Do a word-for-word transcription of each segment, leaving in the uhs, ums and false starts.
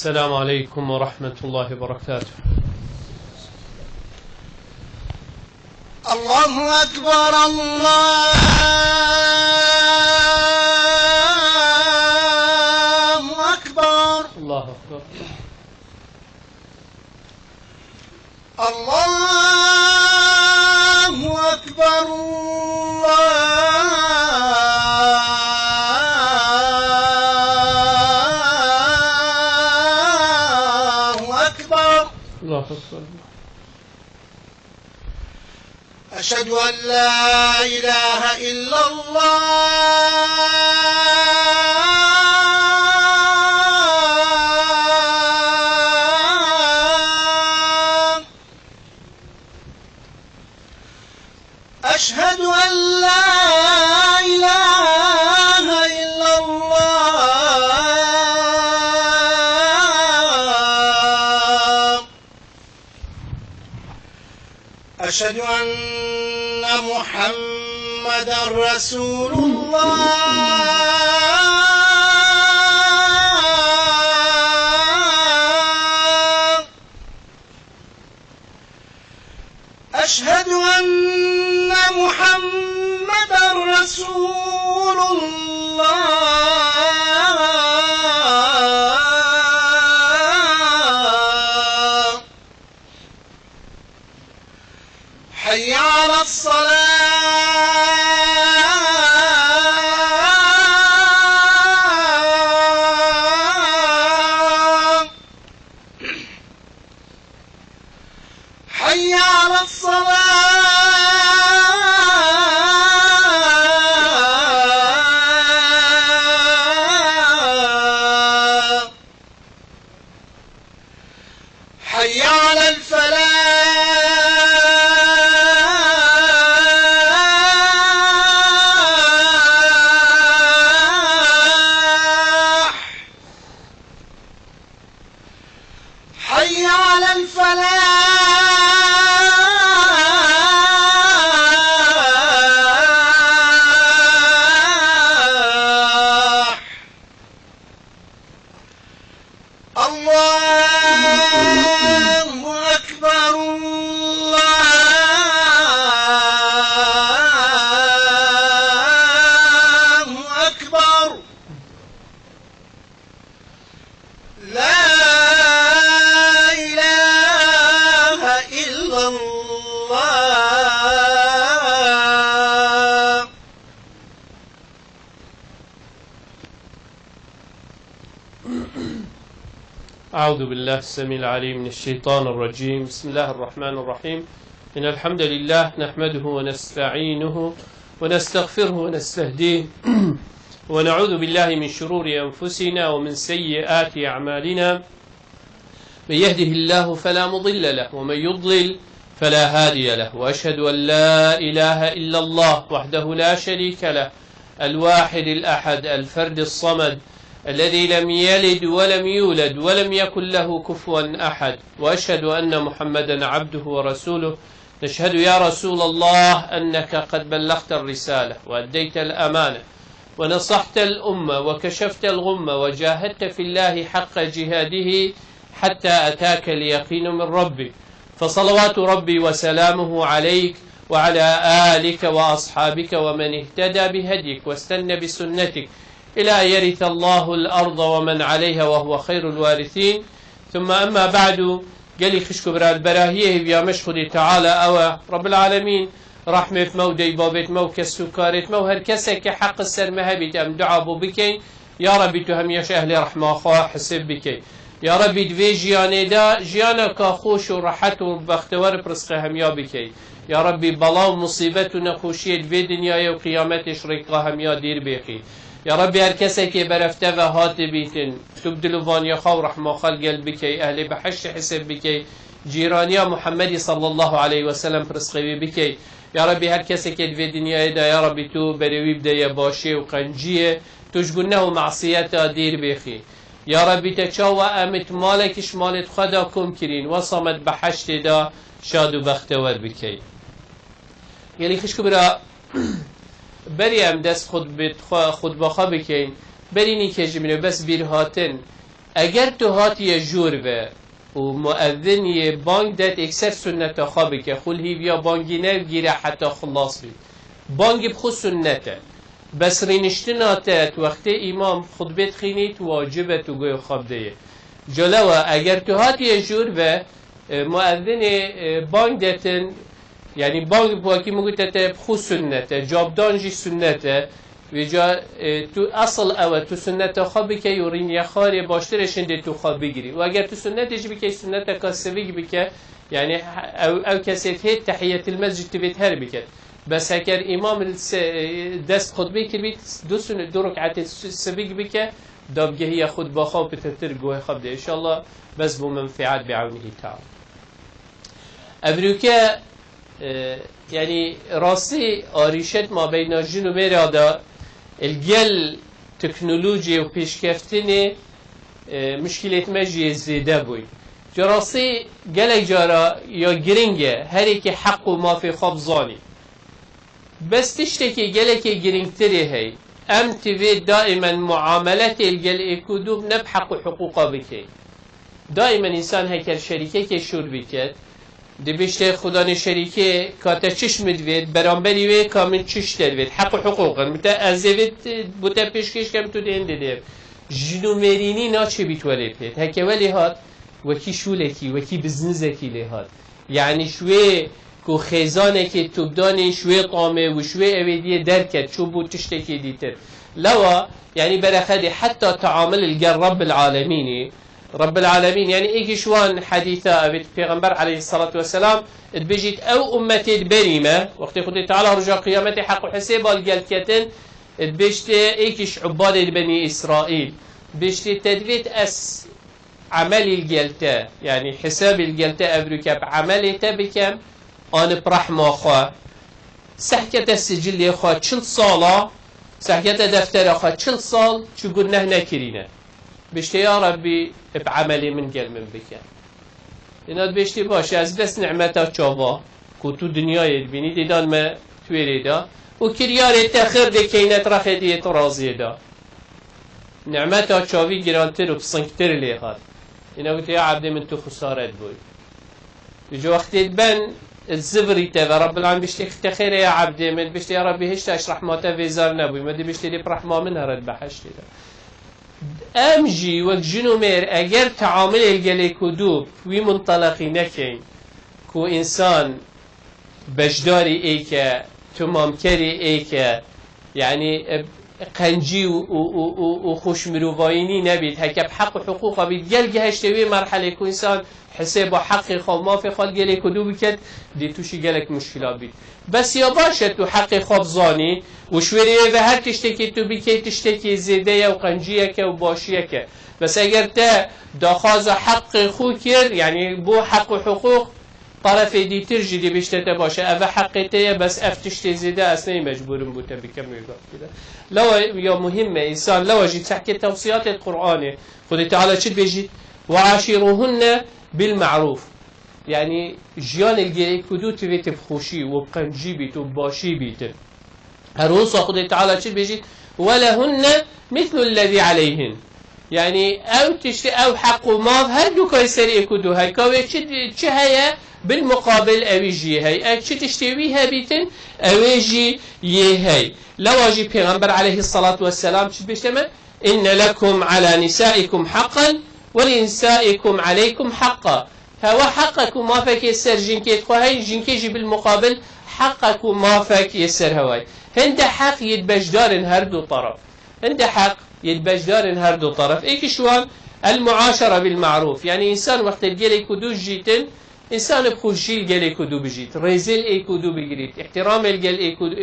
السلام عليكم ورحمة الله وبركاته. الله أكبر، الله أكبر. الله أكبر. الله أكبر، الله أكبر. الله أكبر. أشهد أن لا إله إلا الله. أشهد أن لا إله إلا الله. أشهد أن محمدا رسول الله. أشهد أن محمدا رسول الله. حي على الصلاة. حي على الصلاة. حي على الفلاح. حي على الفلاح. الله أكبر، الله أكبر. لا إله إلا الله. أعوذ بالله السميع العليم من الشيطان الرجيم. بسم الله الرحمن الرحيم. إن الحمد لله نحمده ونستعينه ونستغفره ونستهديه ونعوذ بالله من شرور أنفسنا ومن سيئات أعمالنا. من يهده الله فلا مضل له ومن يضلل فلا هادي له، وأشهد أن لا إله إلا الله وحده لا شريك له الواحد الأحد الفرد الصمد الذي لم يلد ولم يولد ولم يكن له كفوا أحد، وأشهد أن محمدا عبده ورسوله. نشهد يا رسول الله أنك قد بلغت الرسالة وأديت الأمانة ونصحت الأمة وكشفت الغمة وجاهدت في الله حق جهاده حتى أتاك اليقين من ربك، فصلوات ربي وسلامه عليك وعلى آلك وأصحابك ومن اهتدى بهديك واستن بسنتك إلى أن يرث الله الأرض ومن عليها وهو خير الوارثين. ثم أما بعد، gelî xişk û bira, li berahiyê hêviya me ji Xwedê Teala ew e, Rabbil Alemîn, rehmêt me û dey babêt me û kes û karêt me û her kesek ke heq ser me hebît, em dua bo bikeyn, ya Rebbî, tu hemiya ji ehlê rehma xwe hisêb bikey. Ya Rebbî, di vê jiyanê de jiyaneka xweş û rehet û bextewer bi rizqê hemiya bikey. Ya Rebbî, bela û musîbet û nexweşiyê di vê dinyayê û qiyametê ji rêka hemiya dîr bêxî. Ya Rebbî, her kesekê berefte ve hatê bîtin, tu bi dil û vaniya xwe û rehma xwe li gel bikey, ehlê behiştê hisêb bikey, cîraniya Muhammedî sallallahu aleyhi ve sellem pirsqê wî bikey. Ya Rebbî, her kesekê di vê dinyayê de, ya Rebbî, tu berê wî bideye başiyê û qenciyê, tu ji guneh û masiyeta dîr bêxî. Ya Rebbî, te çawa em it malekî ji malêt xwe de kom kirîn, wesa me di behiştê de şad û bextewer bikey. Gelî xişk û bira, berî em dest xutbê xwe, xutba xwe bikeyn, berî nîkê ji min bes bîr hatin, Eger tu hatiye jûr ve û muezzin yê bang det, êkser sunneta xwe bike, xwe li hîviya bangî negîre heta xilas bî. Bangî bi xwe sunnet e. Bes rîniştina te, tu wextê îmam xutbê dixînî, tu wacib e tu guhê xwe bideyê. Ca lewa, eger tu hatiye jûr ve, e, muezzinê, e, bang detin, yanî bang bi wekî min gote te bi xwe sunnet e, cabdan jî sunnet e. Vêca, e, tu esil ew e, tu sunneta xwe bike û rîniyexarê baştir e şindê tu xwe bigirî. Û eger tu sunnetê jî bike, sunneteka sivik bike, yanî ew, ew kesê hê tehiyetil mescid divêt her biket. Bes heker îmam li se-, e, dest xutbê kiribît, du sun-, du riketê su-, sivik bike, da bigehiye xutba xwe û pitirtir guhê xwe bide. Înşallah bes bo menfeat bi ewnihî teala. Evrûke, e, yanî rastî arîşet mabeyna jin û mêra de li gel teknolojiyê û pêşkeftinê, e, muşkilêt me jî yê zêde bûyî. Ji rastî gelek cara ya giring e, her êkê heq û mafê xwe bizanî. Bes tiştekî gelekê girîngtirê heye. Em divê daîmen muameletê li gel êk û dû ne bi heq û hiqûqa bikeyn. Daîmen însan heker şerîkekê şûr biket, dibêjte xudanê şerîkê ka te çiş min divêt, beramberî wê ka min çiş te divêt. Heq û hiqûq in. Min te ez ê vê bo te pêşkêş kem, tu dê hindê dê. Jin û mêrînî naçê bît welê pêt. Heke welê hat, wekî şûlekî, wekî biznizekî lê hat. Yanî ji wê ku xêzanekê tu bidanî, ji wê tamê û ji wê ewêdiyê derket, çû bû tiştekê dîtir. Lewa, yanî berexedê heta teamil li gel Rabbil Alemînî. Rabbil Alemîn, yanî êkî ji wan hedîsa evê Pêxember aleyhissalatu vesselam dibêjît, ew ummetê di berî me, wextê Xwedê Teala roja qiyametê heq û hesêba li gel ketin, dibêjtê êkî ji ubadê di Benî Îsraîl. Dibêjtê te divêt ez emelî li gel te, yanî hesabî li gel te evrûke bi emelê te bikem, an bi rehma xwe. Sehkete sicilê xwe çil sala, sehkete deftera xwe çil sal çi guneh nekirîne. Biştê ya Rebbî bi emelê min gel min bike. Îna dibêjtê baş e, ez bes nimeta çava ku tu dinyayê dibînî, dê dan me tu wêrê de û kiryarê te xir dê keynet rexê diyê tu raziyê de. Nimeta çavî girantir û pisingtir lê hat. Îna gote, ya ebdê min, tu xusare dibûy. Ji wextê ben zivirî te ve, Rabbil Alemîn biştê te xêre ya ebdê min, biştê ya Rebbî hişta ji rehma te vêzar nebûy. Me dê biştê dê rehma min here di behiştê de. Em jî wek jin û mêr eger teamilê li gelê ku dû wî munteleqî nekeyn ku însan beşdarî êk e, timamkerî êk e, yanî, e, qencî û, û, û, û, û xweşmirovayînî nebît, heke bi heq û hiqûqa bît, gel gihiştê wê merhelê ku însan hesêba heqê xwe û mafê xwe li gelê ku dû biket, dê tûşî gelek muşkila bît. Bes ya baş e tu heqê xwe bizanî û ji wê rê ve her tiştekî tu bikey tiştekî zêde ye û qenciyeke û başiyeke. Bes eger te daxwaza heqê xwe kir, yanî bo heq û hiqûq, tarafê dîtir jî dê bêjte te baş e, ev heqê te ye, bes ev tiştê zêde ez neyê mecbûr im bo te bikim wê gavkê de. Lewa ya muhîm e, însan lewa jî tehkê tewsiyatê Qur'anê, Xwedê Teala çi dibêjît? "Ve aşîruhunne bil ma'rûf." Yanî jiyanê li gel êk û dû tivê tê bi xweşî û bi qencî bît û bi başî bîtin. Her wisa Xwedê Teala çi dibêjît? "Ve lehunne mislu lezî aleyhin." Yanî ew tiştê, ew heq û maf her du kayî ser êk û dû heye. Ka wê çi, çi heye, bil muqabil ewî jî heye. Ew çi tiştê wî hebîtin, ewê jî yê heye. Lewa jî Pêxember aleyhissalatu vesselam çi dibêjte me? "Inne lekum ala nisaikum haqqan ve li nisaikum aleykum haqqa." Hewa heqek û mafek yê ser jinkê xwe hey, jinkê jî bil muqabil heqek û mafek yê ser hewa ye. Hinde heq yê beşdar in her du taraf. Hinde heq yê beşdar in her du taraf. Êkî ji wan el muaşere bil ma'rûf. Yanî însan wextê gelê ku dû jîtin, însan bi xweşî gelê ku dû bijît. Rêzê li êk û dû bigirît. Îhtîramê li gel êk û,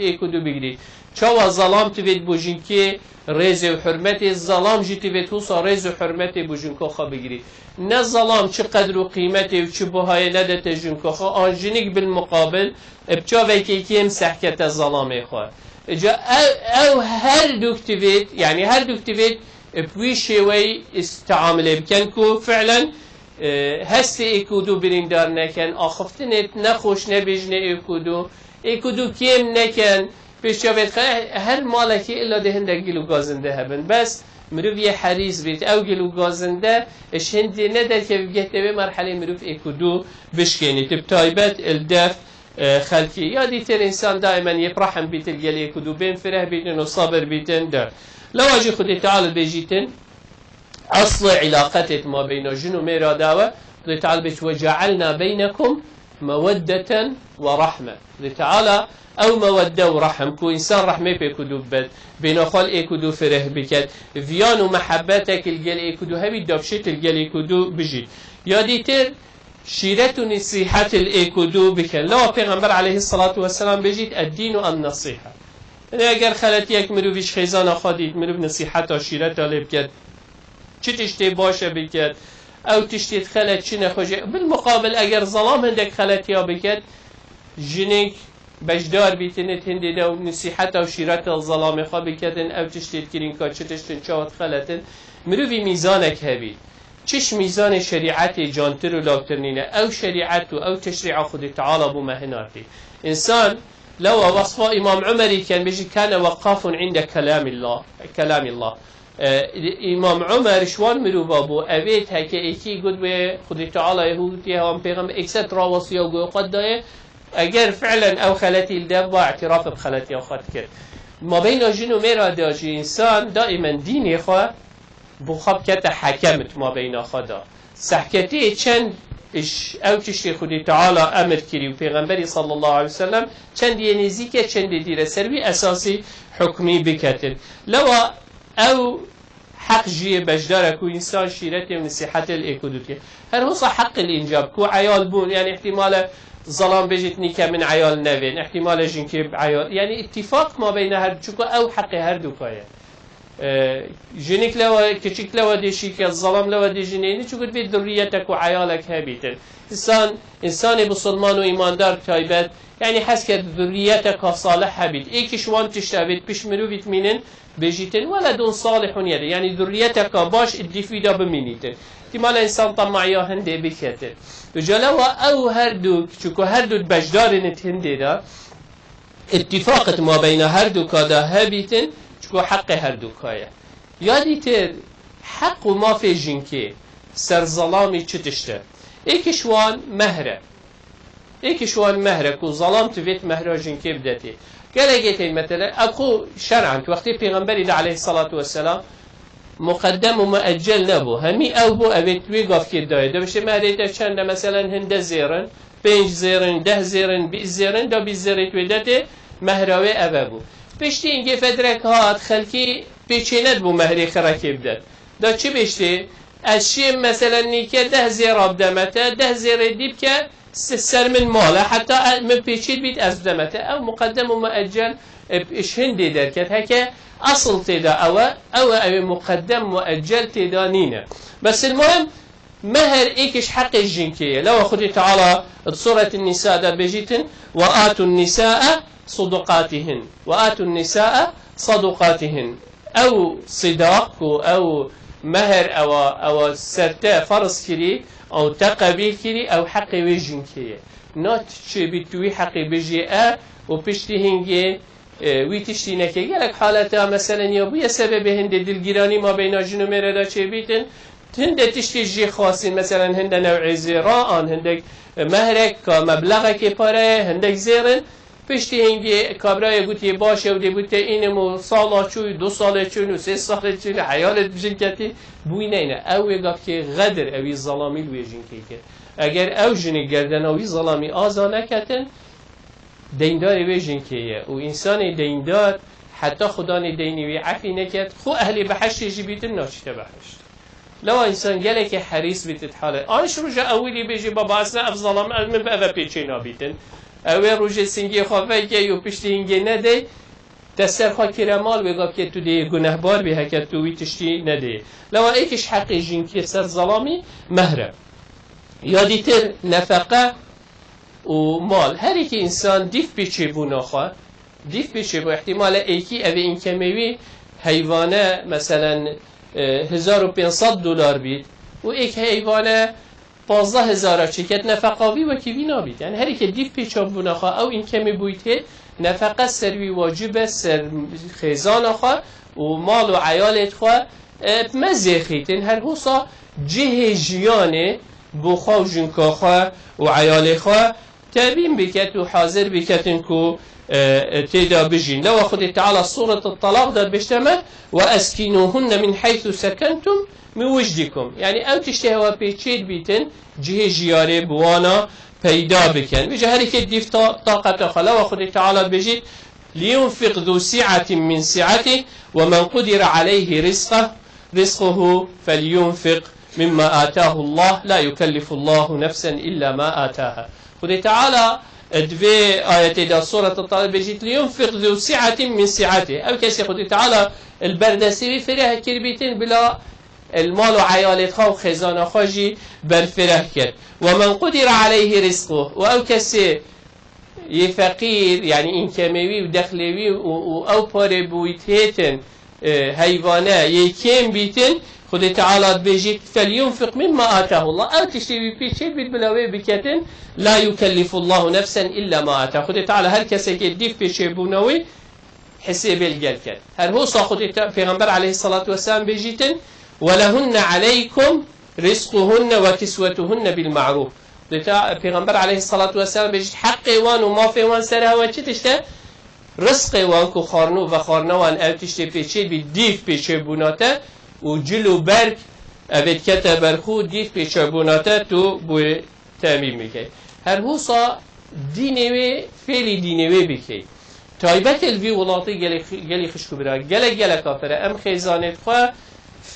êk û dû bigirît. Çawa zelam tivêt bo jinkê rêzê û hurmetê, zelam jî tivêt wisa rêz û hurmetê bo jinko xwe bigirî. Ne zelam çi qedr û qîmetê û çi buhayê nedete jinko xwe, an jinik bil muqabil, bi çavekê kêm sehkete zelamê xwe. Îca ew, ew her dûk tivêt, yanî her dûk tivêt bi wî şêweyî îs-, teamilê bikin ku fi'len, e, hestê êk û dû birîndar nekin, axiftinê nexweş nebêjine êk û dû, êk û dû kêm nekin, pêşçavê dixe, her malekî illa dê hindek gil û gazinde hebin. Bes Mirov yê herîs bît, ew gil û gazinde, ji hindê ne derkevî bigehte vê merhelê mirov êk û du bişkênît. Bi taybet li def, e, xelkî. Ya dîtir însan daimen yê bi rehm bît li gel êk û du, bên fireh bîtin û sabir bîtin der. Lewa jî Xwedê Teala bêjîtin, eslê îlaqetê di mabeyna jin û mêra de we, Xwedê Teala bêjît, "Ve cealna beynekum meweddeten ve rahme." Xwedê Teala ew mewedde û rehm ku însan rehmê pêk û du bibet, bêna xwe li êk û du fireh biket, viyan û mehebetek li gel êk û du hebît, da bişêt li gel êk û du bijît. Ya dîtir şîret û nesîhet li êk û du bikin. Lewa Pêxember aleyhisselatu vesselam bêjît, "Eddînu en-nesîhe." Yanî eger xeletiyek mirovî ji xêzana xwe dît, mirov nesîheta şîreta lê biket, çi tiştê baş e biket, ew tiştê xelet çi nexweş e. Bil muqabil eger zelam hindek xeletiya biket, jinik beşdar bîtin di hindê de û nesîheta û şîreta zelamê xwe biketin, ew tiştê kirînka çi tiştin çawa xeletin. Mirovî mîzanek hebî. Çi ji mîzanê şerîetê cantir û lawtir nîne. Ew şerîet û ew teşrîa Xwedê Teala bo me hinartî. Însan lewa wesfa Îmam Umerî ken bêjî, "Kane weqafun inde kelamillah." Kelamillah. E, Îmam Umer ji wan mirova bû. Evê heke êkî got wê Xwedê Teala yê hûtiye wan pêxember êkset rawesiya û goya xwe daye. Eger fi'len ew xeletî li dev ba, îtiraf bi xeletiya xwe dikir. Mabeyna jin û mêra de jî însan daimen dînê xwe bo xwe bikete hekem di mabeyna xwe de. Sehketiyê çend iş, ew tiştê Xwedê Teala emir kirî û Pêxemberî sallallahu aleyhi ve sellem çend yê nêzîk e, çendê dîre ser wî esasî hukmî biketin. Lewa ew heq jî yê beşdar e ku însan şîretê û nesîhetê li êk û du dike. Her hosa heqil încab ku eyal bûn, yanî îhtîmal e zelam bêjit nîke min eyal nevên, îhtîmal e jinkê eyal, yanî îttifaq mabeyna her, çunku ew heqê her du ka ye. E, jinik lewa, kiçik lewa dê şîke, zelam lewa dê jinêni, çunku divê durriyete ku eyalek hebîtin. Însan, însanê bisilman û îmandar taybet, yanî hez ke durriyeteka salih hebît. Êkî ji wan tişta bêt, piş mirovî dimînin, bêjîtin, "Weledun salihun yede." Yanî durriyeteka baş di dîf wî de bimînîtin. Îhtîmal e însan temaya hindê biketin. Ji lewa ew her du, çunku her du beşdarên di hindê de, îttifaq di mabeyna her du ka de hebîtin, çunku heqê her du ka ye. Ya dîtir, heq û mafê jinkê ser zelamî çi tişt e? Êkî ji wan mehr e. Êkî ji wan mehr e ku zelam divêt mehra jinkê bidetê. Gelekê tê metele, ev xwe şer'an, wextê Pêxemberî de aleyhissalatu vesselam, muqeddem û mueccel nebû. Hemî ew bû, evê wê gavkê dayê. De bişê mehrê te çend e, meselen hinde zêrin, pênc zêrin, deh zêrin, bîst zêrin, da bîst zêrê tu wê detê, mehra wê eve bû. Piştî hingê fedrek hat, xelkî pêçê nedibû mehrê xirekê bidet. Da çi bêştê? Ez şêm, meselen nîke deh zêra bideme te, deh zêrê dî bike, se-, ser min mal e, heta e-, min pêçî bît ez bideme te. Ew muqeddem û mueccel, e, ji hindê derket. Heke esil tê de ew e, ew e, ew ê muqeddem mueccel tê de nîne. Bes il muhim, meher êkî ji heqê jinkê ye. Lewa Xwedê Teala di Suretên Nîsa de bêjîtin, "Ve atun nîsae suduqatihin. Ve atun nîsae sadukatihin." Ew sidaq ku ew meher ewa, ewa ser te ferz kirî, ew te qebîl kirî, ew heqê wê jinkê ye. Na çêbî tu wî heqê bijî e û piştî hingê, e, wî tiştî neke. Gelek haleta meselen ya bûye sebebê hindê dilgîranî mabeyna jin û mêre de çêbîtin. Hinde tiştî jî xwastîn, meselen hinde new'ê zêra an hindek, e, mehrek ka meblexekê pare ye, hindek zêrin. Piştî hingê kabrayê gotiye, "Baş e", û dê gotiye, "Înim û sala çû, du salê çûn û sê salê çûn, heyalê bi jin ketî." Bi wî neyne. Ew wê gavkê xedir, ewî zelamî li wê jinkê kir. Eger ew jinê gerdena wî zelamî aza neketin, deyndarê wê jinkê ye. Û însanê deyndar heta Xudanê deynî wî efî neket, xwe ehlê behiştê jî bîtin, naçîte behişt. Lewa însan gelekê herîs bît di halê. An ji roja ewilî bêjî, "Baba, ez ne ev zalam, ez min bi eve pêçê nabîtin." Ew ê rojê singê xwe veke û piştî hingê nedey, te ser xwe kire mal, wê gavkê tu dê gunehbar bî heke tu wî tiştî nedê. Lewa êkî ji heqê jinkê ser zalamî mehr e. Ya dîtir nefeqe û mal. Her êkî însan dîf pêçê bûna xwe, dîf pêçê bû, îhtîmal e êkî evê înkemê wî heyvane, meselen, e, hezar û pênc sed dolar bît û êk heyvane pazdeh hezara çêket, nefeqa wî wekî wî nabît. Yani her êkê dîf pêça bûna xwe, ew înkemê bûyî tê, nefeqe ser wî wacib e, ser xêzana xwe û mal û eyalê xwe, e, me zêxîtin, her hosa cihê jiyanê bo xwe û jinka xwe û eyalê xwe tebîn biket û hazir biketin ku, e, e, têda bijîn. Lewa Xwedê Teala Sûret Talaq de dibêjte me, "Ve eskînûhunne min heythu sekentum min wicdikum." Yani ew tiştê hewa pê çê dibîtin, cihê jiyarê bi wana peyda bikin. Vêca her yekê dîv ta-, taqeta xwe. Lewa Xwedê Teala dibêjît, "Liyunfiq zu si'atin min si'atih ve men qudire aleyhi rizqah, rizquhu felyunfiq mimma atahullah, la yukellifullahu nefsen illa ma ataha." Xwedê Teala, e, di vê ayetê de, Sûret Talaq, dibêjît, "Liyunfiq zu si'atin min si'atih." Ew kesê Xwedê Teala li ber destê wî fireh kiribîtin, bila li mal û eyalê xwe û xêzana xwe jî berfireh kir. "Ve men qudire aleyhi rizquh." Û ew kesê yê feqîr, yani înkemê wî û dexlê wî û, û ew parê bi wî têtin, e, heyvane yê kêm bîtin, Xwedê Teala dibêjît, "Felyunfiq mimma atahullah." Ew tiştê wî pê çê bît bila wê biketin, "La yukellifullahu nefsen illa ma ataha." Xwedê Teala her kesekê dîv pê çêbûna wî hesêbê li gel ket. Her hosa Xwedê Te-, Pêxember aleyhissalatu vesselam bêjîtin, "Ve lehunne aleykum rizquhunne ve kiswetuhunne bil ma'ruf." Xwedê Te-, Pêxember aleyhissalatu vesselam bêjît, "Heqê wan û mafê wan ser hewa çi tişt e?" Rizqê wan ku xwarno vexwarina wan ew tiştê pê çê bî, dîv pê çêbûna te û cil û berg evê dikete ber xwe, dîv pê çêbûna te tu bûyê temîm bikey. Her hosa dînê wê, fêlî dînê wê bikey. Taybetê li vî welatî gelê xi-, gelî xişk û bira, gelek geleka pere em xêzanê xwe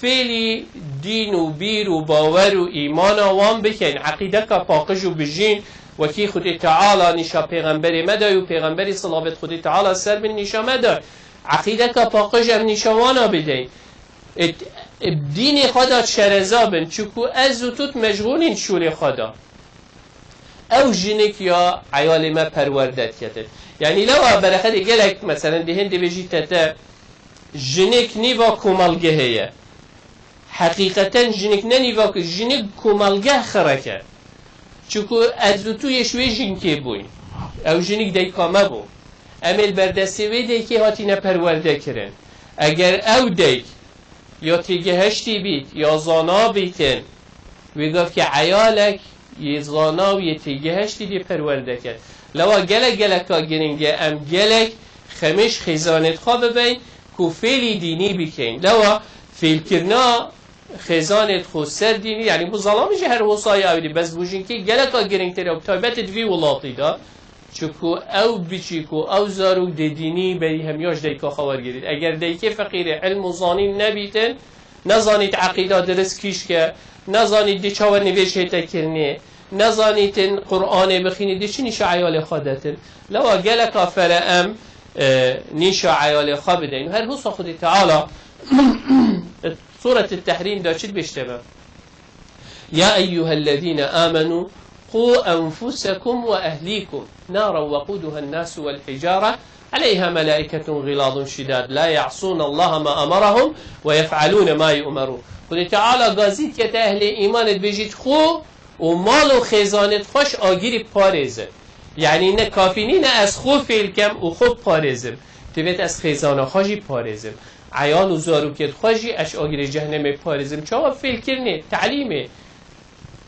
fêlî dîn û bîr û bawer û îmana wan bikeyn. Eqîdeka paqij û bijîn wekî Xwedê Teala nîşa pêxemberê me dayî û pêxemberî silavêt Xwedê Teala ser bin nîşa me dayî. Eqîdeka paqij em nîşa wana bideyn. Ê, ê, dînê xwe de şereza bin, çiku ez û tu meşgûlîn şûlê xwe de. Ew jinik ya eyalê me perwerde diketin. Yanî lewa bereqetê gelek, meselen, dê hindê bêjî te te jinik nîva komelgehê ye. Heqîqeten jinik ne nîva ku, jinik komelgeh xirek e. Çiku ez û tu yê ji wê jinkê bûyn. Ew jinik dayika me bû. Em ê li ber destê wê daykê hatine perwerde kirin. Eger ew dayik ya têgeheştî bît, ya zana bîtin, wê gavkê eyalek yê zana û yê têgeheştî dê perwerde ket. Lewa gelek geleka giring e em gelek xemêş xêzanêt xwe bibeyn ku fêlî dînî bikeyn. Lewa fêlkirina xêzanêt xwe ser dînî, yanî bu zelamî jî her hosa ye ewî dî, bes bu jinkî geleka giringtir e, bi taybetî di vî welatî de. Çiku ew biçîk û ew zarok dê dînî berî hemiya ji dayika xwe wergirît. Eger daykê feqîrê ilm û zanîn nebîtin, nezanît eqîda dirist kîşk e, nezanît dê çawa nivêj hête kirinê, nezanîtin Qur'anê bixînî, dê çi nîşa eyalê xwe detin. Lewa geleka fere em, e, nîşa eyalê xwe bideyn. Her husa Xwedê Teala Sûretî Tehrîm de çi dibêjte me? يا أيها الذين آمنوا قوا أنفسكم وأهليكم نارا وقودها الناس والحجارة عليها ملائكة غلاظ شداد لا يعصون الله ما أمرهم ويفعلون ما يؤمرون. Xwedê Teala gazî dikete ehlê îmanê dibêjît xwe û mal û xêzanêt xwe ji agirî parêzin. Yanî ne kafî nîne ez xwe fêl kem û xwe parêzim. Divêt ez xêzana xwe jî parêzim. Eyal û zarokêt xwe jî ez ji agirê cehnemê parêzim. Çawa fêlkirinê, telîmê.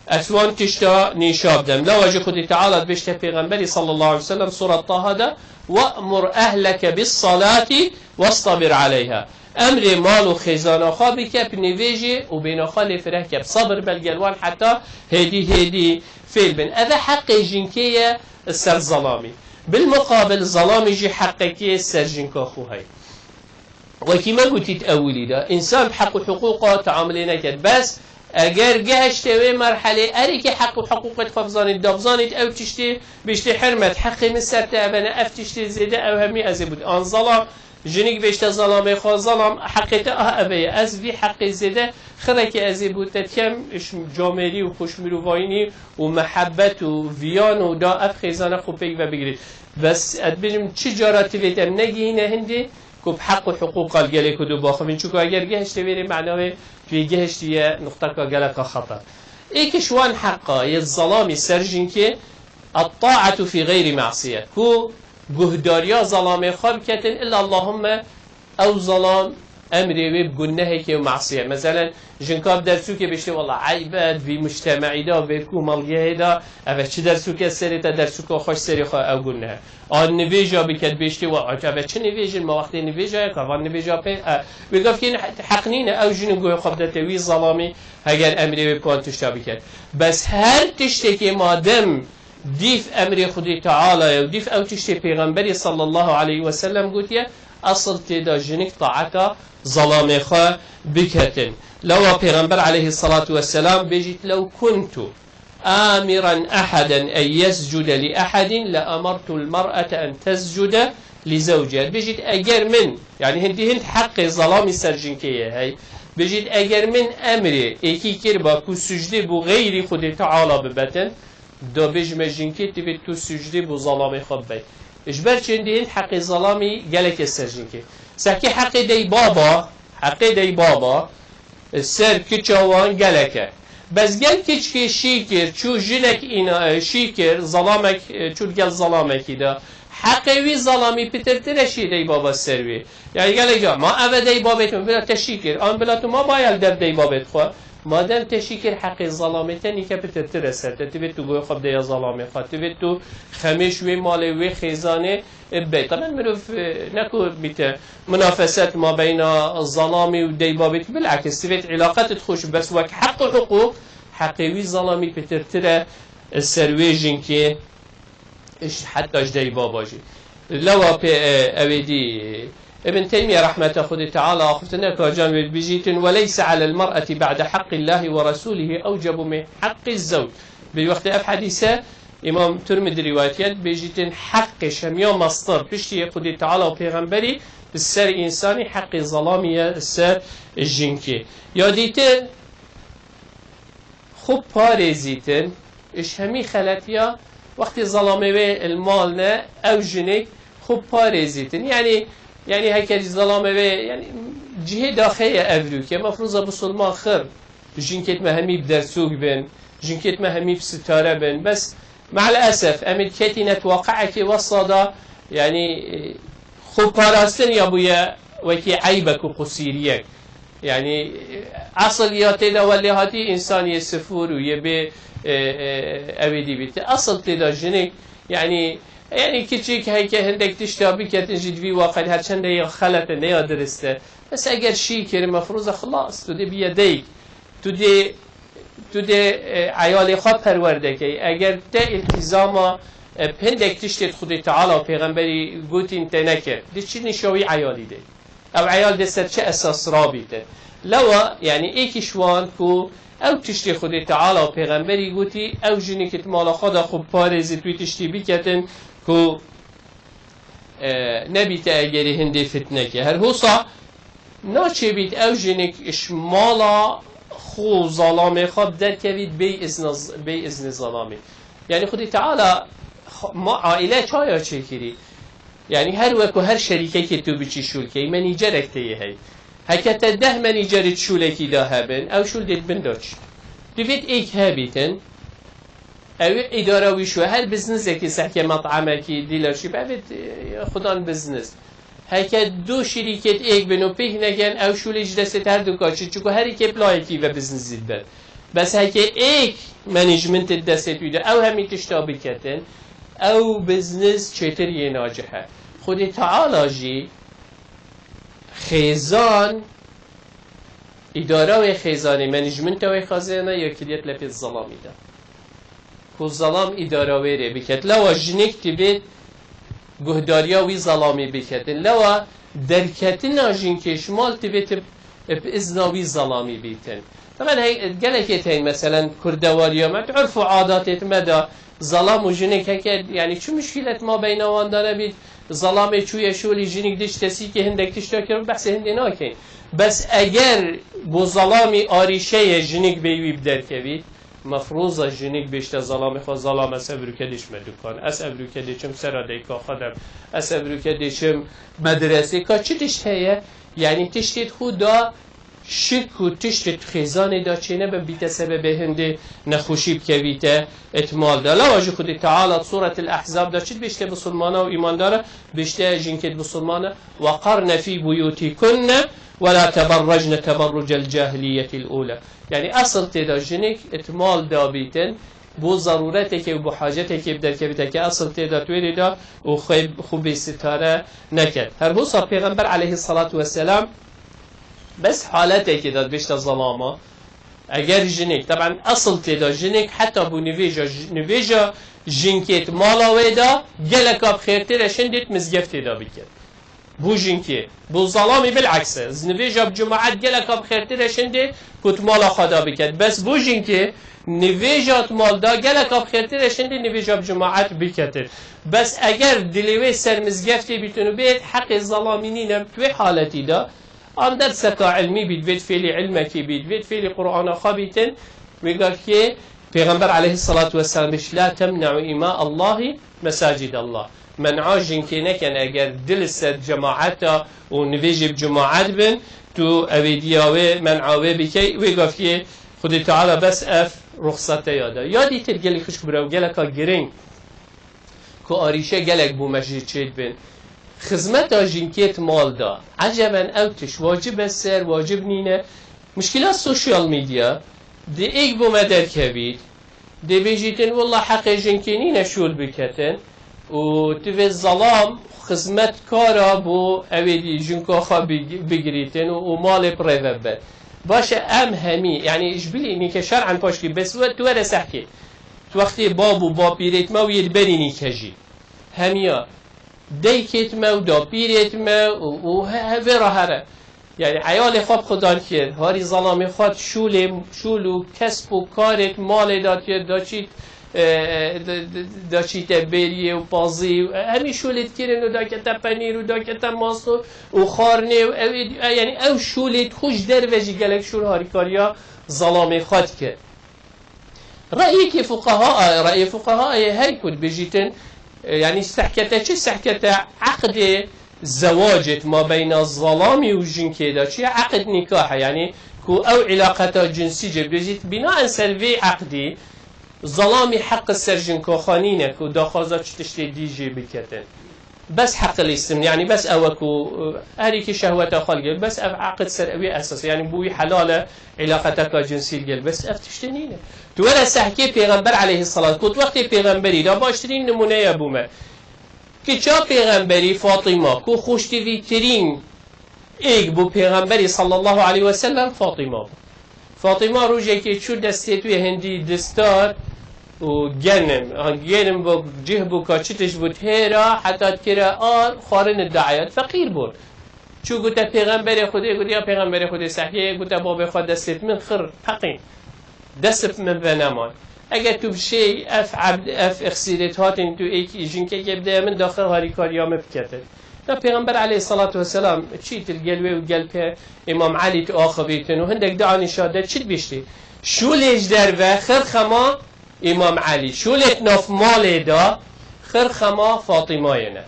Ez wan tişta nîşa bidem. Lewa jî Xwedê Teala dibêjte pêxemberî sallallahu aleyhi ve sellem Sûret Taha de, "We'mur ehleke bis salati wastabir aleyha." Emrê mal û xêzana xwe bike, bi nivêjê û bêna xwe lê fireh ke. Bi sabir be li gel wan heta hêdî hêdî fêl bin. Eve heqê jinkê ye ser zelamî. Bil muqabil zelamî jî heqekê ser jinka xwe heye. Wekî me gotît ewilî de, însan bi heq û hiqûqa teamulê neket. Bes eger gehişte wê merhelê, erê kê heq û hiqûqê xwe bizanît, da bizanît ew tiştê bêjtê hirmet, heqê min ser te eve ne, ev tiştê zêde ew hemî ez ê bût. An zelam, jinik bêjte zelamê xwe, zelam, heqê te ah eve ye, ez vî heqê zêde xireke ez ê bû te dikem, ji camêrî û xweşmirovayînî û mehebet û viyan û da ev xêzana xwe pêk ve bigirît. Bes ez dibêjim çi cara tivêt em negihîne hindê, ku bi heq û hiqûqa li gelê ku dû baxivin. Çunku eger gehiştê vêrê mena wê tu yê gehiştiye nuqteka geleka xeta. Êk ji wan heqa yê zelamî ser jinkê, الطاعة في غير معصية. Ku guhdariya zelamê xwe biketin, illa Allahumme ew zelam Emrê wê bi gunehekê û masiye. Meselen, jinka bi dersûkê bêjtê, "Wela eyb e, di vî mujtemeî de, vê komelgehê de, ev e çi dersûke serê te, dersûka xweş serê xwe ew guneh e." An nivêja biket, bêjtê, "Wa, ev e çi nivêj in, ma wextê nivêja ye, ka van nivêja pê, e, wê gavkê ne, heq nîne, ew jin û guhê xwe bidete wî zelamî, heger emrê wê bi wan tişta biket." Bes her tiştekê madem dîf emrê Xwedê Teala ye û dîf ew tiştê Pêxemberî sallallahu aleyhi ve sellem gotiye, esil tê de jinik taeta zelamê xwe biketin. Lewa Pêxember aleyhissalatu vesselam bêjît, "Lew kuntu amiran ahaden en yescude li ahadin le amartul mar'ete en tescude li zewciha." Bêjît, "Eger min," yani hindî hind heqê zelamî ser jinkê ye hey. Bêjît, "Eger min emrê êkî kirba ku sucdê bo xeyrî Xwedê Teala bibetin, da bêjime jinkê, divê tu sucdê bo zelamê xwe bibey." Ji ber çi hindî hind heqê zelamî gelek e ser jinkê. Sehkê heqê dey baba, heqê dey baba, ser kiça wan gelek e. Bes gel kiçkê şî kir, çû jinek îna, e, şî kir, zelamek, e, çû gel zelamekî de. Heqê wî zelamî pitirtir e şî dey baba ser wî. Yani gelek ca, "Ma ev e dey babêt min, bila te şî kir. An bila tu ma baya li dev dey babêt xwe." Madem te şî kir, heqê zelamê te nîke pitirtir e ser te. Divê tu guhê xwe bideya zelamê xwe. Divê tu xemêş wê malê, wê xêzanê, e, bibey. Taben mirov, e, ne ku bîte munafeset mabeyna zelamî û dey babêt, bilakis divêt îlaqetê xweş, bes wek heq û hiqûq, heqê wî zelamî pitirtir e, e, ser wê jinkê, e, heta ji dey baba jî. Lewa pê, e, ew ê dî, Ibn Teymiyye rehmeta Xwedê Teala axifte neka can wê bijîtin, "Ve leyse alel mer'eti ba'de haqqillahi ve rasulihi ewcebu min haqqiz zewc." Bi wextê ev hedîse Îmam Tirmidî rîwayet kir, bêjîtin, heqê şemiya mestir piştî yê Xwedê Teala û Pêxemberî bi ser însanî heqê zelamî ye ser jinkê. Ya dîtin, xwe parêzîtin ji hemî xeletiya, wextê zelamê wê li mal ne, ew jinik xwe parêzîtin. Yani, yani heke jî zelamê wê, yani cihê daxê ye evrûke, mefrûza bisilman xir. Jinkêt me hemî bi dersûk bin, jinkêt me hemî bi sitare bin. Bes, me'el esef, em ê diketîne di waqi'ekê wesa de, yanî, e, xwe parastin ya bûye wekî eybek û qusîriyek. Yanî, e, esil ya tê de welê hatî însan yê sifûr û yê bê, e, e, ew ê dî bît. Esil tê de jinik, yanî, yanî kiçik heke hindek tişta biketin jî di vî waqe, her çende ya xelet e, ne ya dirist e. Bes eger şî kir, mefrûz e, xilas, tu dê bîye deyk. Tu dê, tu dê, e, eyalê xwe perwerde key. Eger te îltîzama, e, hindek tiştê Xwedê Teala û Pêxemberî gotîn te nekir, dê çi nîşa wî eyalî de? Ew eyal dê ser çi esas rabîtin? Lewa, yanî êkî ji wan ku ew tiştê Xwedê Teala û Pêxemberî gotî, ew jinikê di mala xwe de xwe parêzît wî tiştî biketin ku e, nebîte egerî hindê fitneke. Her hosa naçêbît ew jinik ji mala xwe û zalamê xwe bi derkevît bê izna, bê iznê zalamê. Yani Xwedê Teala xwe, ma aîle çaya çêkirî? Yani her wek ku her şerîkekê tu biçî şûlkeyî, menîcerek tê yê hey. Heke te deh menîcerî di şûlekî de hebin, ew şûl dê di bin de çî. Divêt êk hebîtin, Ew îdara wî şû, her biznizekî, sehke met'emekî, dealership, ev ê, e, xudan bizniz. Heke du şirîket êk bin û pêk neken, ew şûlê ji destê her du kaçî, çiku her êkê bi layekî ve biznizî dibin. Bes heke êk management di destê wî de, ew hemî tişta biketin, ew bizniz çêtir yê nacih e. Xwedê Teala jî xêzan, îdara wê xêzanê, management wê xezêne, yekiliyet lepê zelamî de. Ku zelam îdara wê rê biket. Lewa jinik divê guhdariya wî zelamî biketin. Lewa derketina jinkê ji mal divê ti bi izna wî zelamî bîtin. Taban hey, gelekê tên, meselen, kurdewariya me, di urf û adatê me de zelam û jinik heke, yani çi muşkîlet ma beyna wan de nebît, zelamê çûye şolî, jinik dişte sîkê hindek tişta kir, behsê hindê nakin. Bes eger bo zelamî arîşeyê jinik bê wî bi derkevî, mefrûza jinik bêjte zelamê xwe, zelam ez evrûke diçime dukan, ez evrûke diçim sera deyka xwe dem, ez evrûke diçim medresê, ka çi tişt heye? Yani tiştê xwe da Şik û tiştê tu xêzanê de çênebin, bîte sebebê hindê nexweşî bikevîte it mal de. Lawa jî Xwedê Teala di Sûretil Ehzab de çi dibêjte bisilmana û îmandara? Dibêjte jinkêt bisilmana, "Weqarne fî buyûtîkunne we la teberrecne teberrucel cahilîyetil ûla." Yanî esil tê de jinik it mal dabîtin, bo zerûretekê û bo hacetekê bi derkevîte ke esil tê de twêrê de û xwe, xwe bê sitare neket. Her hosa Pêxember aleyhissalatu vesselam bes haletekê de dibêjte zelama. Eger jinik, teben esil tê de jinik heta bo nivêja j-, nivêja jinkêt mala wê de geleka bi xêrtir e şindêt mizgeftê de biket. Bo jinkê, bo zelamî bilekse. Nivêja bi cemaet geleka bi xêrtir e şindê ku di mala xwe de biket. Bes bo jinkê nivêja di mal de geleka bi xêrtir e şindê nivêja bi cemaet biketin. Bes eger dilê wê ser mizgeftê bîtin û bêt heqê zelamî nîne bi wê haletî de, an derseka ilmî bît, vêt fêlî ilmekî bît, vêt fêlî Qur'ana xwe bîtin, wê gavkê Pêxember aleyhissalatu vesselam bêj, "La temne'u ima Allahi mesacid Allah." Men'a jinkê neken eger dil ser cemaeta û nivêjê bi cemaet bin, tu evêdiya wê, men'a wê bikey, wê gavkê Xwedê Teala bes ev ruxsate ya da. Ya dîtir gelî xişk bira û geleka giring ku arîşe gelek bo me jî çêdibin. Xizmeta jinkêt mal da. Eceben ew tiş wacib e ser, wacib nîne? Muşkila sosyal medya di êk bo me derkevît. Dê bêjîtin, "Wela heqê jinkê nîne şûl biketin." Û tu vê zelam xizmetkara bo ewê dî jinka xwe big-, bigirîtin û, û malê bi rê ve bibin. Baş e, em hemî, yanî ji bilî nîke şer'en paşkî bes we, tu were sehkê. Tu wextê bab û bapîrêt me û yê diberî nîke jî. Hemiya deykêt me û dapîrêt me û, û he, he, vê re here. Yanî eyalê xwe bi xudan kir, harî zelamê xwe şûlê, şûl û kesb û karêt malê da kir, da çît, e, e, da, da, da çîte bêriyê û pazî û, e, hemî şûlê dikirin û dakete penîr û dakete mast û, û xarnê û ew, e, yanî ew şûlê xwe ji derve jî gelek şûl harîkariya zelamê xwe dikir. Reyekî fuqeha, reyê fuqeha ye her ku dibêjîtin, e, yanî sehkete çi? Sehkete eqdê zewacê di mabeyna zelamî û jinkê de çi ye? Eqd nîkah e, yanî ku ew îlaqeta cinsî jê bibêjît. Bînaen ser vê eqdî zelamî heq ser jinka xwe nîne ku daxwaza çi tiştê dî jê biketin. Bes heqil îsim, yanî bes ew e ku, e, herîkî şehweta xwe ligel, bes ev eqid ser ewî esas, yanî bo wî helal e, îlaqeteka cinsî ligel, bes ev tiştê nîne. Tu were sehkê Pêxember aleyhisselam, ku tu wextê Pêxemberî de baştirîn nimûne ye bo me. Kiça Pêxemberî Fatîma, ku xweştivîtirîn êk bo Pêxemberî sallallahu aleyhi ve sellem Fatîma bû. Fatîma rojekê çû destê wê hindî distar û genim, ha, genim bû, cih bû, ka çi tişt bû, têra heta dikire ar, xwarin didaye. Feqîr bûn. Çû gote Pêxemberê Xwedê, gote, "Ya Pêxemberê Xwedê, sehiyê," gote, "Babê xwe destê min xir, peqîn. Dest bi min ve neman. Eger tu bi şey ev ebd, ev ixsîrêt hatin tu êk jinkekê bide min, daxil harîkariya min biketin." Da Pêxember aleyhissalatu vesselam çîtir gel wê û gel pê Îmam Elî tu axivîtin û hindek dua nîşa de çi dibêjtî? Şûlê ji derve xirxema Îmam Elî, şûlê di nav malê de xirxema Fatîmayê ne.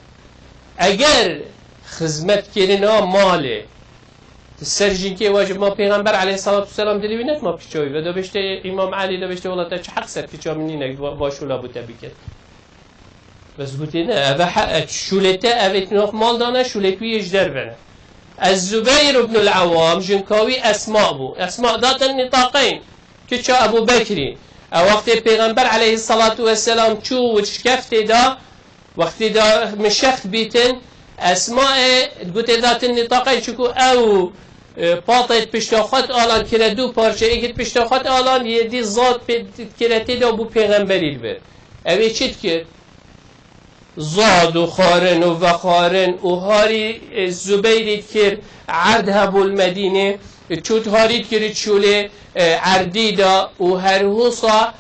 Eger xizmetkirina malê di ser jinkê wajib ma Pêxember aleyhissalatu vesselam dilê wî nekma kiça wî ve, da bêjte Îmam Elî, da bêjte, "Wela te çi heq ser kiça min nîne va, va şûla bo te biket." Bes gotê ne, eve he-, e, şûlê te, eve di nav mal de ne, şûlê wî yê ji derve ne. Ez Zubeyr ibnul Ewam, jinka wî Esma bû. Esma datin nîtaqeyn, kiça Ebu Bekrî. E, wextê Pêxember aleyhissalatu vesselam çû û şikeftê da, wextê da min şext bîtin, Esma e, gotê datin nîtaqeyn, çiku ew, e, patê di pişta xwe alan kire du parçe, êkî di pişta xwe alan, yê dî zad pê kire tê da bû Pêxemberî li vir. Ew ê çi dikir? Zad û xwarin û vexwarin û harî, e, Zubeyrî dikir, erd hebû li Medînê, e, çût harî dikir şûlê, e, erdî de û her wisa,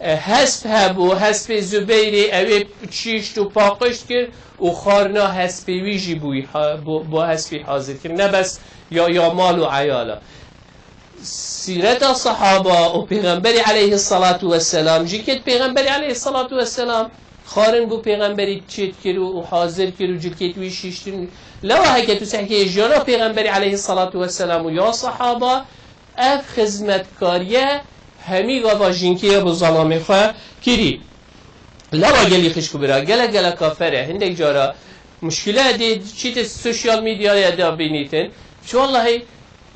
e, hesp hebû, hespê Zubeyrî, ew ê çîşt û paqij dikir û xwarina hespê wî jî bûyî ha-, bo, bo hespî hazir kir. Ne bes ya, ya mal û eyala. Sîreta sehaba û Pêxemberî aleyhissalatu vesselam, jinkêt Pêxemberî aleyhissalatu vesselam, Xwarin bû pêxemberî çêt kir û, û hazir kir û cilkêt wî şiştin. Lewa heke tu sehkeyê jiyana pêxemberî aleyhissalatu vesselam û ya sahaba, ev xizmetkariye hemî gava jinkê ya bo zelamê xwe kirî. Lewa gelî xişk û bira, gelek gelek kafer e. Hindek cara muşkile dê çîtê sosyal medyaya da bînîtin. Ji wellahî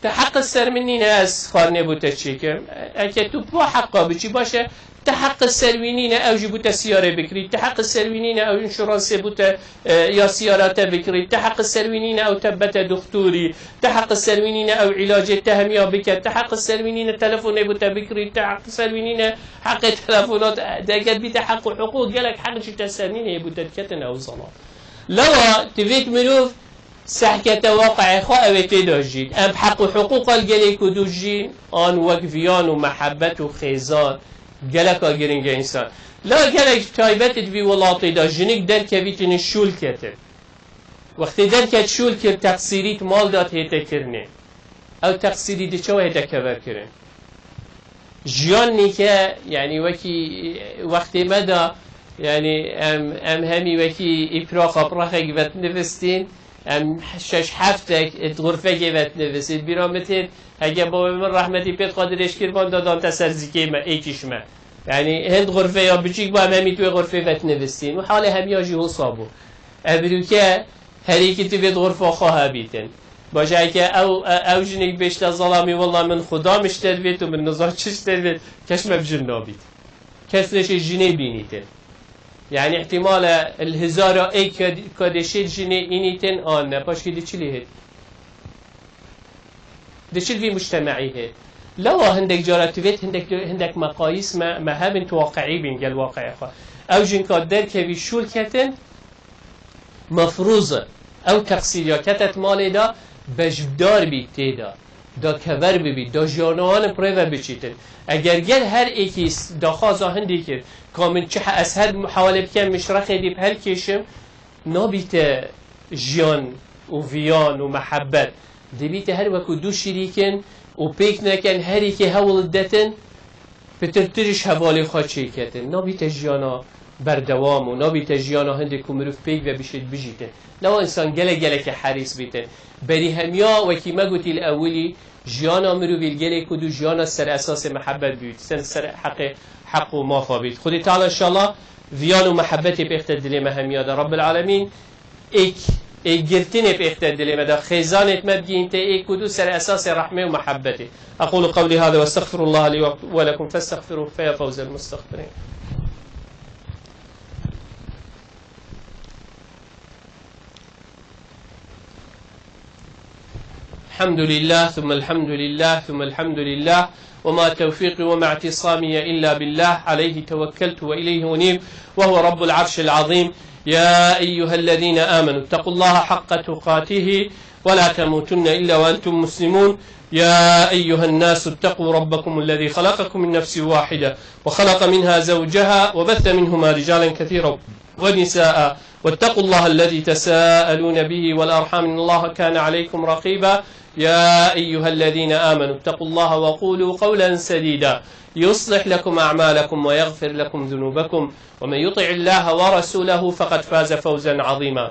Ti heqi ser min nîne ez xwarinê bo te çêkim. Eke tu bi heqa biçî baş e, ti heqi ser wî nîne ew jî bo te siyarê bikirî, ti heqi ser wî nîne ew înşuransê bo te, e, ya siyara te bikirî, ti heqi ser wî nîne ew te bete doxtorî, ti heqi ser wî nîne ew îlacê te hemiya bike, ti heqi ser wî nîne telefonê bo te bikirî, ti heqi ser wî nîne heqê telefonat, e, eger bîte heq û hiqûq gelek heq jî te ser nîne yê bo te diketin ew zelam. Lewa ti vêt mirov Sehkete waqeê xwe ew ê tê de jîn. Em heq û hiqûqa li gelê ku dû jîn, an wek viyan û mehebet û xêzan geleka giring e însan. La gelek taybet di vî welatê de jinik derkevîtine şûl ketin. Wextê derket şûl kir, teqsîrî di mal de hête kirinê. Ew teqsîrî di çawa hête kever kirin? Jiyan nîke, yanî wekî wextê me de, yanî em, em hemî wekî îpiraxa piraxek vetnivistîn, em şeş heftek di xurfekê vetnivistîn. Bîra min tên, heke bavê min rehmetî pêt xwe dirêj kir, van dadan te ser zîkê me, êkîş me. Yanî hin xurfeya biçîk ba, em hemî tu wê xurfê vetnivistîn. Û halê hemiya jî hosa bû. Ev rûke Herî ki ti vê di xurfa xwe hebîtin. Bajareke ew, ew jinik bêjte zelamî, wela min Xuda min ji te divêt û min nizam çi ji te divêt, kes me bi jin nabît. Kes neşê jinê bînîtin. Yani ihtimal e li hezara ê ke-, kadêşê jinê înîtin an ne. Paşkî di çi lê hêt? Di çi vî mujtemeî hêt? Lewa hindek cara tu vêt hindek, hindek meqayîs me, me hebin tu waqiî bîn gel waqiê xwe. Ew jinka derkevî şûl ketin, Mefrûz e. Ew teqsîriya ketet malê de beşdar bî tê de. Da kever bibî, da jiyana wan bi rê ve biçîtin. Eger gel her êkî s-, daxwaza hindî kir, ka min çi he-, ez her muhawele bikem, min ji rexê dî bi helkêşim, nabîte jiyan û viyan û mehebet. Dibîte her wekû du şirîkin û pêk neken, her êkê hewl detin, pitirtir ji hevalê xwe çêketin. Nabîte jiyana berdewam û nabîte jiyana hindê ku mirov pêk ve bişêt bijîtin. Lewa însan gelek gelekê herîs bîtin. Berî hemiya wekî me gotî li ewilî, jiyana mirovî li gelê ku dû jiyana ser esasê mehebet bît, ser, ser heqê, heq û mafa bît. Xwedê Teala înşallah viyan û mehebetê pêxte dilê me hemiya de. Rabbil Alemîn êk, êkgirtinê pêxte dilê me de, xêzanêt me bigihînte êk û du ser esasê rehmê û mehebetê. أقول قولي هذا وأستغفر الله لي ولكم فاستغفروه فيا فوز المستغفرين. الحمد لله ثم الحمد لله ثم الحمد لله وما توفيقي وما اعتصامي إلا بالله عليه توكلت وإليه أنيب وهو رب العرش العظيم. يا أيها الذين آمنوا اتقوا الله حق تقاته ولا تموتن إلا وأنتم مسلمون. يا أيها الناس اتقوا ربكم الذي خلقكم من نفس واحدة وخلق منها زوجها وبث منهما رجالا كثيرا ونساء واتقوا الله الذي تساءلون به والأرحام إن الله كان عليكم رقيبا. يا أيها الذين آمنوا اتقوا الله وقولوا قولا سديدا يصلح لكم أعمالكم ويغفر لكم ذنوبكم ومن يطع الله ورسوله فقد فاز فوزا عظيما.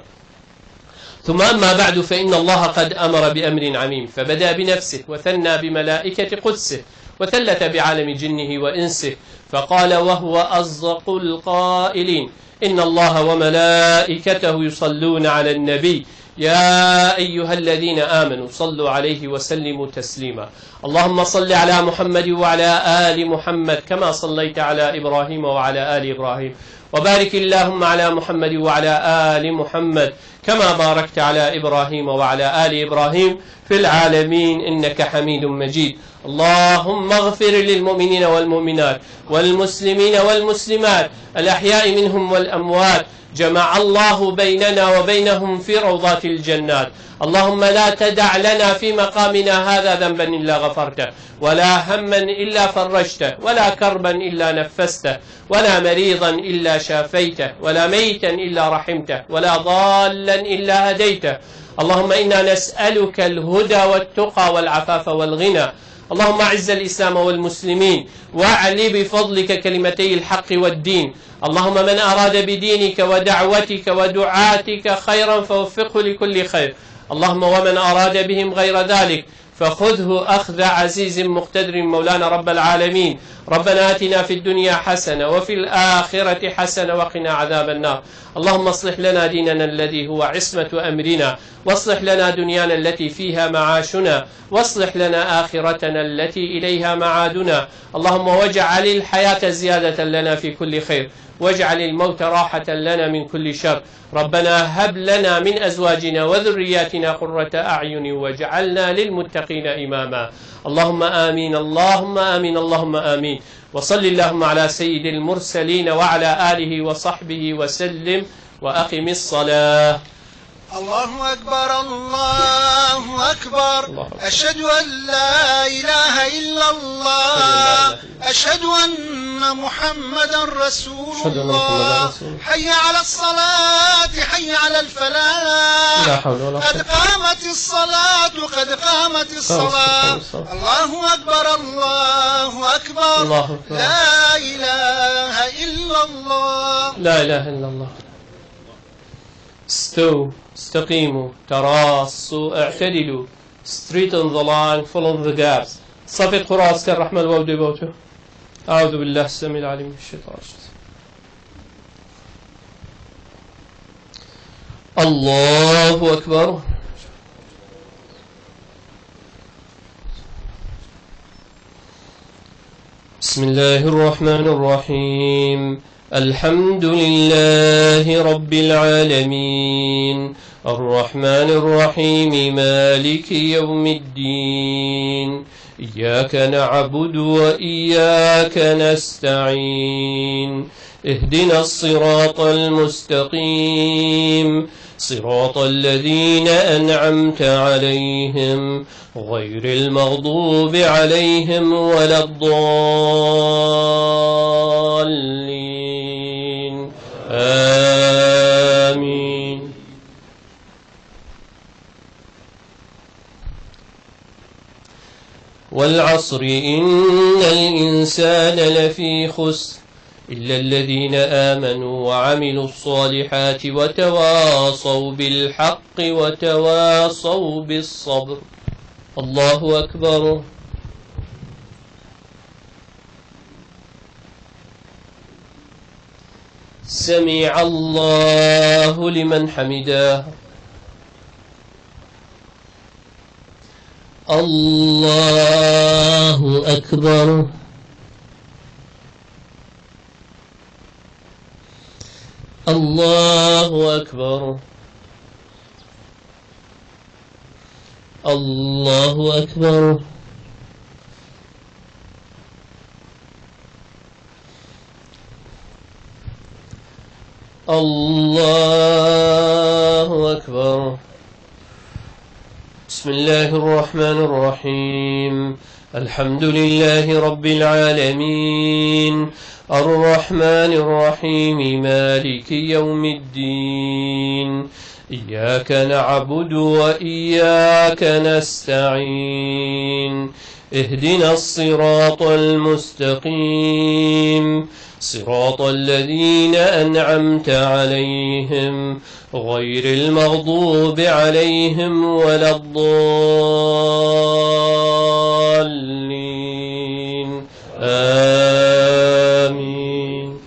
ثم أما بعد، فإن الله قد أمر بأمر عميم، فبدأ بنفسه وثنى بملائكة قدسه وثلث بعالم جنه وإنسه، فقال وهو أصدق القائلين: إن الله وملائكته يصلون على النبي، يا أيها الذين آمنوا صلوا عليه وسلموا تسليما. اللهم صل على محمد وعلى آل محمد كما صليت على إبراهيم وعلى آل إبراهيم، وبارك اللهم على محمد وعلى آل محمد كما باركت على إبراهيم وعلى آل إبراهيم في العالمين إنك حميد مجيد. اللهم اغفر للمؤمنين والمؤمنات والمسلمين والمسلمات الأحياء منهم والأموات. جمع الله بيننا وبينهم في روضات الجنات. اللهم لا تدع لنا في مقامنا هذا ذنبا إلا غفرته، ولا هما إلا فرجته، ولا كربا إلا نفسته، ولا مريضا إلا شافيته، ولا ميتا إلا رحمته، ولا ضالا إلا هديته. اللهم إنا نسألك الهدى والتقى والعفاف والغنى. اللهم أعز الإسلام والمسلمين، وأعل بفضلك كلمتي الحق والدين. اللهم من أراد بدينك ودعوتك ودعاتك خيرا فوفقه لكل خير. اللهم ومن أراد بهم غير ذلك فخذه أخذ عزيز مقتدر مولانا رب العالمين. ربنا آتنا في الدنيا حسنة وفي الآخرة حسنة وقنا عذاب النار. اللهم اصلح لنا ديننا الذي هو عصمة أمرنا، واصلح لنا دنيانا التي فيها معاشنا، واصلح لنا آخرتنا التي إليها معادنا. اللهم واجعل الحياة زيادة لنا في كل خير، واجعل الموت راحة لنا من كل شر. ربنا هب لنا من أزواجنا وذرياتنا قرة أعين واجعلنا للمتقين إماما. اللهم آمين، اللهم آمين، اللهم آمين. وصل اللهم على سيد المرسلين وعلى آله وصحبه وسلم، وأقم الصلاة. الله أكبر، الله أكبر. الله أكبر. أشهد أن لا إله إلا الله. أشهد أن لا إله إلا الله. أشهد أن محمدا رسول أشهد أن محمدا الله. رسول الله. حي على الصلاة، حي على الفلاح. لا حول ولا قد قوة. قامت الصلاة، قد قامت قامت الصلاة. الصلاة. الله أكبر، الله أكبر. الله أكبر. لا إله إلا الله. لا إله إلا الله. استووا، استقيموا، تراصوا، اعتدلوا. Straighten the line, fill in the gaps. صفت قرآن استر رحمة الواو دي بوتو. أعوذ بالله السميع العليم من الشيطان الرجيم. الله أكبر. بسم الله الرحمن الرحيم. الحمد لله رب العالمين. الرحمن الرحيم. مالك يوم الدين. إياك نعبد وإياك نستعين. اهدنا الصراط المستقيم. صراط الذين أنعمت عليهم غير المغضوب عليهم ولا الضالين. آمين. والعصر إن الإنسان لفي خسر إلا الذين آمنوا وعملوا الصالحات وتواصوا بالحق وتواصوا بالصبر. الله أكبر. سمع الله لمن حمده. الله أكبر. الله أكبر. الله أكبر. الله أكبر. بسم الله الرحمن الرحيم. الحمد لله رب العالمين. الرحمن الرحيم. مالك يوم الدين. إياك نعبد وإياك نستعين. اهدنا الصراط المستقيم. صراط الذين أنعمت عليهم غير المغضوب عليهم ولا الضالين. آمين.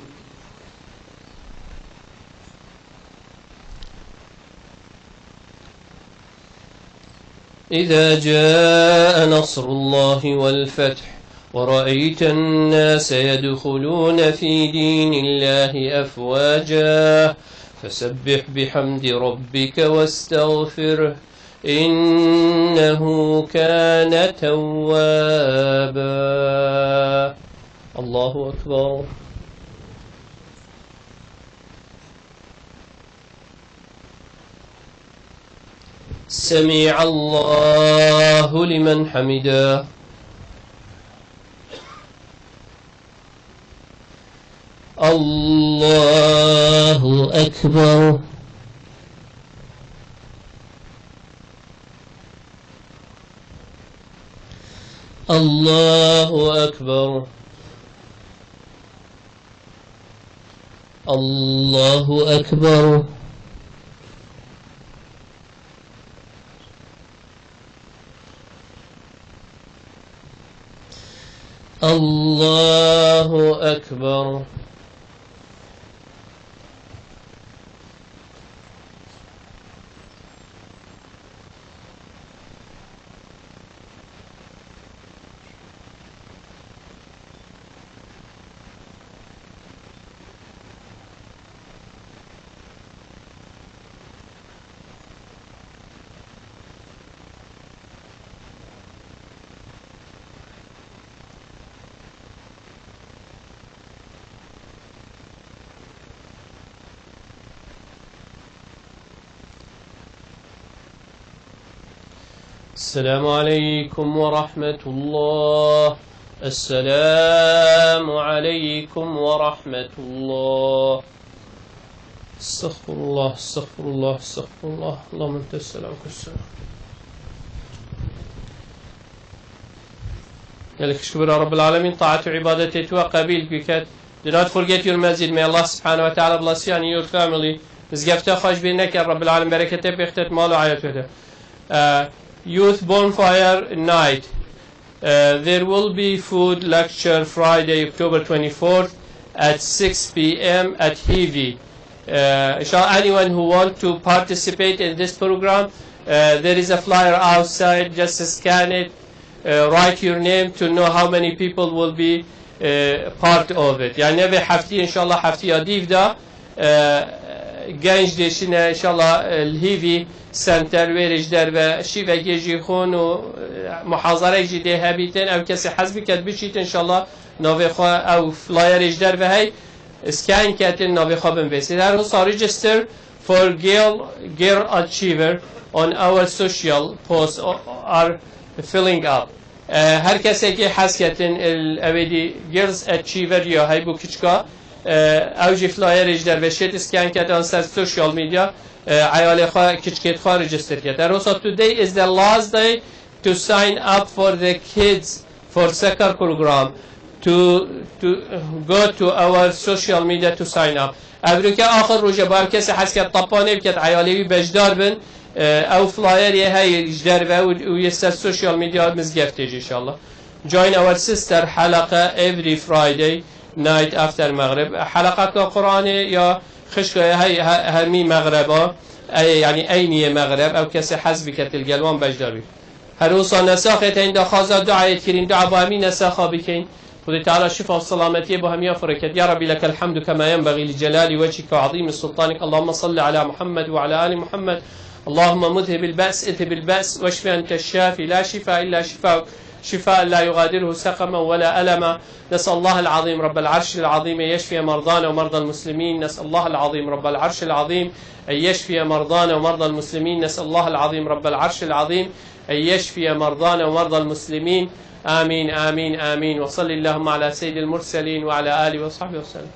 إذا جاء نصر الله والفتح ورأيت الناس يدخلون في دين الله أفواجا فسبح بحمد ربك واستغفره إنه كان توابا. الله أكبر. سمع الله لمن حمده. الله أكبر. الله أكبر. الله أكبر. الله أكبر. السلام عليكم ورحمة الله. السلام عليكم ورحمة الله. استغفر الله، استغفر الله، استغفر الله. اللهم أنت السلام، منك السلام. Gelek şükür Rabbil Alemin, taat û îbadetê tu qebîl biket. Do not forget your masjid. May Allah subhanahu wa ta'ala bless you and your family. Mizgefta xwe ji bîr neke, Rabbil Alemin bereketê bêxte mal û hayatê de. Uh, Youth Bonfire Night. Uh, there will be food lecture Friday, October twenty-fourth at six p.m. at Hivi. Uh, inshallah, anyone who want to participate in this program, uh, there is a flyer outside. Just scan it, uh, write your name to know how many people will be, uh, part of it. Yani, vê heftî, inshallah, heftiya dîv de, e, genç dê şine, inşallah, e, li Hivi Center wê rê ji derve şîvekê jî xwin û, e, muhazerek jî dê hebîtin. Ew kesê hez biket biçît, inşallah, navê xwe ew flyerê ji derve hey, scan ketin, navê xwe binvêsît. Her wisa register for girl, girl achiever on our social posts are filling up. E, her kesekê hez ketin, el, ew ê dî Girls Achiever ya hey bû kiçka. E, ew jî flyerê ji derve şêt scan ket an ser social media, e, eyalê xwe, kiçkêt xwe register ket. Her wisa today is the last day to sign up for the kids for soccer program. To, to go to our social media to sign up. Evroke axir roje, bar kesê hez ket tepanê biket, eyalê wî beşdar bin. E, ew flyerê heye ji derve û, û yê ser social media Mizgeftê jî, inşallah. Join our sister heleqe every Friday night after Maghrib. Heleqeka Qur'anê ya xişka ye hey, he-, hermî Mexreba, e, yani eyniyê Mexreb, ew kesê hez biket li gel wan beşdar bî. Her wisa nesaxê teyn daxwaza duayê kirîn, dua bo hemî nesaxa bikeyn. Xwedê Teala şifa û selametiyê bo hemiya fireket. يا رب لك الحمد كما ينبغي لجلال وجهك وعظيم سلطانك. اللهم صل على محمد وعلى آل محمد. اللهم مذهب البأس اذهب البأس واشف أنت الشافي لا شفاء إلا شفاؤك شفاء لا يغادره سقما ولا ألما. نسأل الله العظيم رب العرش العظيم أن يشفي مرضانا ومرضى المسلمين. نسأل الله العظيم رب العرش العظيم أن يشفي مرضانا ومرضى المسلمين. نسأل الله العظيم رب العرش العظيم أن يشفي مرضانا ومرضى المسلمين. آمين، آمين، آمين. وصل اللهم على سيد المرسلين وعلى آله وصحبه وسلم.